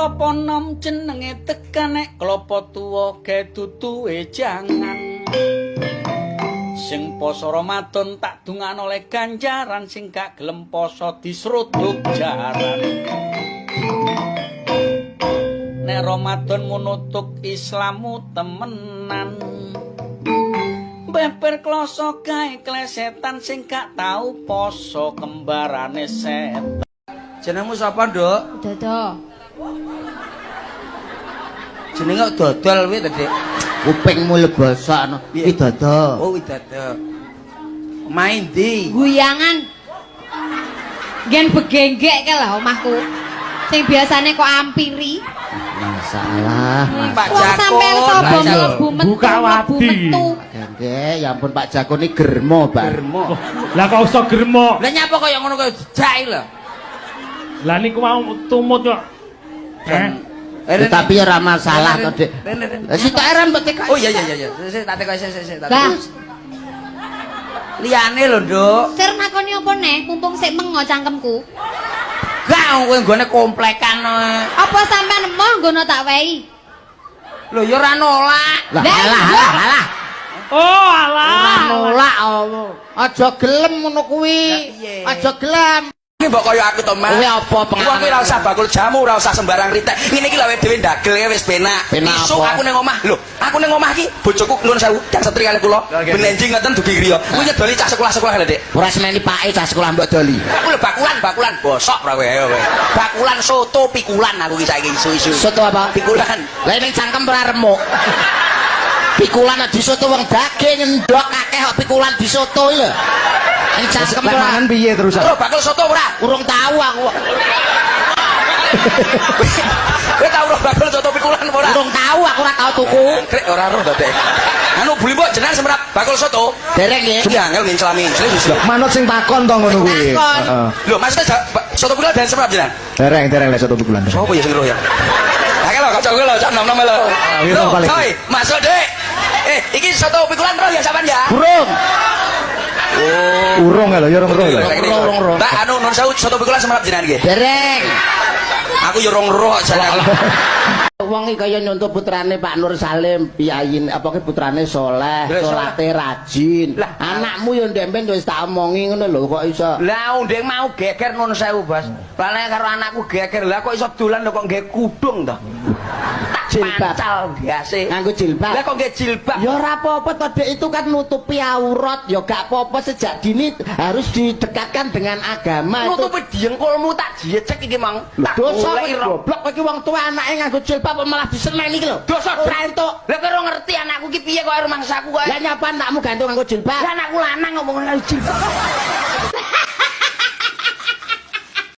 Klopo nom jenenge tekan, nek klopo tuwa gawe duduhe jangan. Sing poso Ramadan tak dungakno oleh ganjaran, sing gak gelem poso disruduk jaran. Nek Ramadan nutuk Islamu temenan. Beber kloso gawe klesetan, sing gak tau poso kembarane setan. Jenengmu sapa, Nduk? Dodo. Jenenge kok dodol kuwi to, Dik? Kupingmu lebosok no. Piye? Widodo. Oh, Widodo. Main ndi? Guyangan. Gen begenggek ke lah omahku. Sing biasane kok ampiri. Masalah. Pak Wong Jakun, sampean Pak sapa Jakun. mlebu metu Buka mlebu wadi. metu. Gengge, ya ampun, Pak Jakun ini germo, Pak. Germo. Lah kok iso germo? Lah nyapa kaya ngono kaya dijak lho. Lah niku mau tumut kok. Eh? Tapi ya ora masalah to, Dik. Lah sitok eren mbok tekok. Oh iya. Sik tak tekok, sik sik sik tak Lah. tekok. Liyane lho, Nduk. Sir nakoni apa neh? Mumpung sik mengo cangkemku. Gak, kowe nggone komplekan kowe. Apa sampean emoh nggono tak wehi? Lho ya ora nolak. Lah Lah, alah iya. alah alah. Oh, Ora alah. nolak apa. Aja gelem ngono kuwi. Lah, piye? Aja gelem. Iki mbok kaya aku to, Mas. Kowe apa pengalaman? Wong kuwi ora usah bakul jamu, ora usah sembarang ritek. Ngene iki lho awake dhewe ndagel wis penak. Penak Isuk apa? aku ning omah. Lho, aku ning omah iki bojoku nuwun sewu, dan setri kalih kula. Ben enjing ngoten dugi griya. Kuwi nyedoli cah sekolah-sekolah lho, Dik. Ora seneni pake cah sekolah mbok doli. Aku lho bakulan, bakulan bosok ora kowe, ayo kowe. Bakulan soto pikulan aku iki saiki isu-isu. Soto apa? Pikulan. Lah ning cangkem ora remuk. Pikulan di soto wong daging endok akeh kok pikulan di soto iki lho. Ning cangkem Lek ora mangan piye terus? Terus bakul soto ora? Urung tahu aku. Kowe tau ora bakul soto pikulan apa ora? Urung tahu aku, ora tau tuku. Krek ora roh to, Dek. Anu buli mbok jenengan semerap bakul soto. Dereng nggih. Ki angel mincla-mincli. Manut sing takon to ngono kuwi. Takon. Heeh. Lho, maksudnya soto pikulan dan semerap jenengan? Dereng, dereng lek soto pikulan. Sopo ya sing roh ya? Akeh lho kancaku lho, cak nom-nom lho. Wis Lho, paling. coy, masuk, Dek. Eh, iki soto pikulan roh ya sampean ya? Burung. Oh. Urung ya lho, ya urung roh lho. Urung, urung, urung. Mbak anu nun sewu, soto pikulan semerap jenengan nggih. Dereng. Aku ya rong roh jane aku. Wong iki kaya nyontoh putrane Pak Nur Salim, piyayi apa ki putrane soleh, Lah, salate rajin. Lah. Anakmu ya ndek mben wis tak omongi ngono lho kok iso. Lah ndek mau geger nun sewu, Bos. Lah nek karo anakku geger, lah kok iso dolan lho kok nggae kudung to? Tak Jilbab. pancal biase. Nganggo jilbab. Lah kok nggae jilbab? Ya ora apa-apa to, Dek, itu kan nutupi aurat, ya gak apa-apa, sejak dini harus didekatkan dengan agama itu. Nutupi dengkulmu tak jejek iki mang. Lho, Tak dosa goleki kowe goblok, kowe iki wong tua anake nganggo jilbab kok malah diseneni iki lho. Dosa Ora entuk. Lah kowe ora ngerti anakku ki piye kok rumangsaku kok. Lah nyapa anakmu gantung nganggo jilbab? Lah anakku lanang ngomong nganggo jilbab.